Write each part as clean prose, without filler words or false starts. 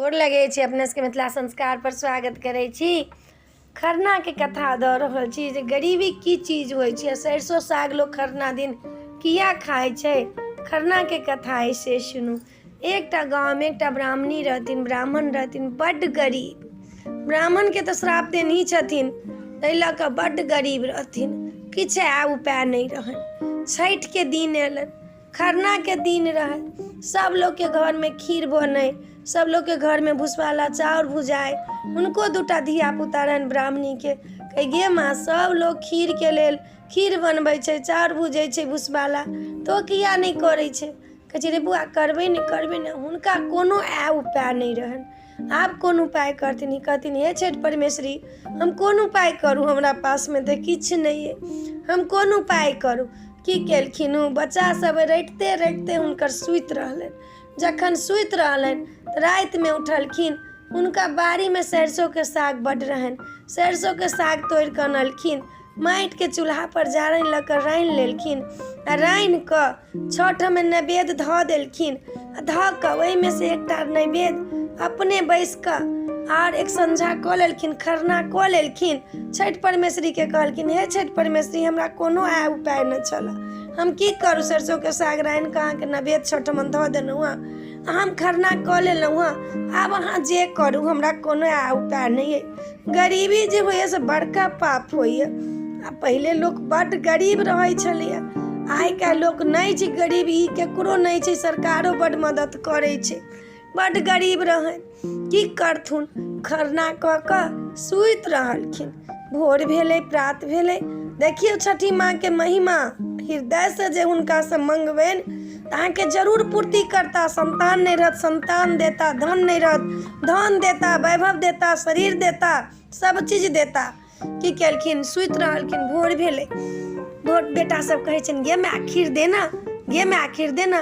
गोर लगै छी अपने सबके मिथिला संस्कारपर स्वागत करै छी। खरनाके कथा दऽ रहल छी जे गरीबी की चीज होइ छै आ सरिसो साग लोक खरना दिन किया खाइ छै। खरनाके कथा अइ से सुनू। एकटा गाँवमे एकटा ब्राह्मणी रहथिन, ब्राह्मण रहथिन बड्ड गरीब। ब्राह्मणके तऽ श्राप देनही छथिन, ताहि लऽ कऽ बड्ड गरीब रहथिन। किछु आय उपाय नहि रहनि। छठिके दिन अयलनि, खरनाके दिन रहै। सभ लोकके घरमे खीर बनै, सभ लोकके घरमे भुसवाला चाउर भुजाइ। हुनको दूटा धियापुता रहनि ब्राह्मणीके। कहै गे माँ, सभ लोक खीरके लेल खीर बनबै छै, चाउर भुजै छै भुसवाला, तोँ किया नहि करै छै? कहै छै रे बौआ, करबै ने, करबै ने। हुनका कोनो आय उपाय नहि रहनि। आब कोन उपाय करथिन? ई कहथिन, हे छठि परमेश्वरी, हम कोन उपाय करू? हमरा पासमे तऽ किछु नहि अइ, हम कोन उपाय करू? की केलखिन ओ बच्चा सब रटिते रटिते हुनकर सुति रहलनि। जखन सुति रहलनि तऽ रातिमे उठलखिन, हुनका बाड़ीमे सरिसोके साग बड्ड रहनि। सरिसोके साग तोड़ि कऽ अनलखिन, माटिके चूल्हापर जारनि लऽ कऽ रान्हि लेलखिन आ रान्हि कऽ छठमे नैवेद्य धऽ देलखिन आ धऽ कऽ ओहिमे से एकटा नैवेद्य अपने बैसि कऽ आर एक संझा कऽ लेलखिन, खरना कऽ लेलखिन। छठि परमेश्वरीके कहलखिन, हे छठि परमेश्वरी, हमरा कोनो आय उपाय नहि छलए, हम की करू? सरिसोके साग रान्हि कऽ अहाँके नैवेद्य छठिमे धऽ देलहुँ हँ, हम खरना कऽ लेलहुँ हँ, आब अहाँ जे करू, हमरा कोनो आय उपाय नहि अइ। गरीबी जे होइए से बड़का पाप होइए। आ पहिले लोक बड्ड गरीब रहै छलैए, आइ काल्हि लोक नहि छै गरीब, ई ककरो नहि छै, सरकारो बड्ड मदति करै छै। बड्ड गरीब रहै, की करथुन? खरना कऽ कऽ सुति रहलखिन। भोर भेलै, प्रात भेलै। देखियौ छठि माँके महिमा, हृदयसँ जे हुनकासँ मङ्गबनि तऽ अहाँके जरूर पूर्ति करता। सन्तान नहि रहत, सन्तान देता। धन नहि रहत, धन देता। वैभव देता, शरीर देता, सब चीज देता। की केलखिन? सुति रहलखिन। भोर भेलै, भोर बेटा सब कहै छनि, गे माय, खीर दे ना, गे माय, खीर दे ना।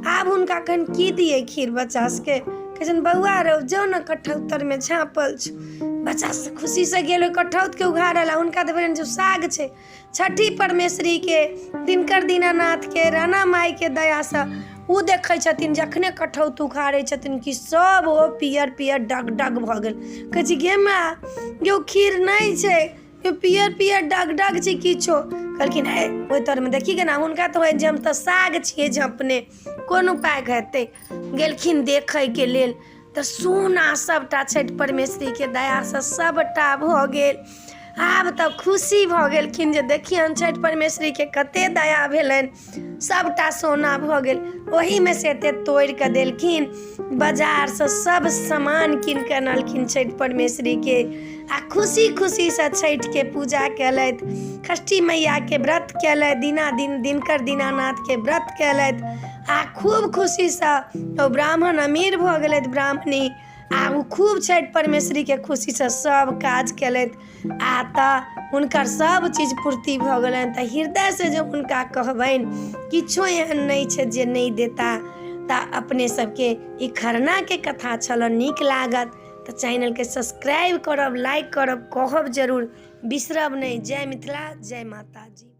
आब हुनका कनि की दियै खीर? बच्चा सबके कहै छनि, बौआ रौ, जो ने, कठौतरमे झाँपल छौ। बच्चा सब खुशीसँ गेल ओहि कठौतके उघारल आ हुनका तऽ भेलनि जे साग छै। छठी परमेश्वरीके, दिनकर दीनानाथके, राणा माइके दयासँ ओ देखै छथिन, जखने कठौत उखाड़ै छथिन कि सब ओ पियर पियर डग डग भऽ गेल। कहै छै, गे माय, गे, खीर नहि छै, यो पियर पियर डग डग छै किछो। कहलखिन, हे, ओहि तरमे देखी गे ना। हुनका तऽ होइ जे हम तऽ साग छियै झँपने, कोन उपाय हेतै? गेलखिन देखैके लेल तऽ सोना सबटा छठि परमेश्वरीके दयासँ सबटा भऽ गेल। आब तऽ खुशी भऽ गेलखिन जे देखियौन छठि परमेश्वरीके कते दया भेलनि, सबटा सोना भऽ गेल। ओहीमे से एते तोड़ि कऽ देलखिन, बाजारसँ सब सामान कीन कऽ अनलखिन छठि परमेश्वरीके आ खुशी खुशीसँ छठिके पूजा केलथि, षष्ठी मैयाके व्रत केलथि, दिना दिन दिनकर दीनानाथके व्रत केलथि आ खूब खुशीसँ ओ ब्राह्मण अमीर भऽ गेलथि, ब्राह्मणी, आ ओ खूब छठि परमेश्वरीके खुशीसँ सब काज केलथि आ तऽ हुनकर सब चीज पूर्ति भऽ गेलनि। तऽ हृदयसँ जे हुनका कहबनि, किछो एहन नहि छै जे नहि देता। तऽ अपने सबके ई खरनाके कथा छल, नीक लागत तऽ चैनलके सब्सक्राइब करब, लाइक करब, कहब जरूर, बिसरब नहि। जय मिथिला, जय माताजी।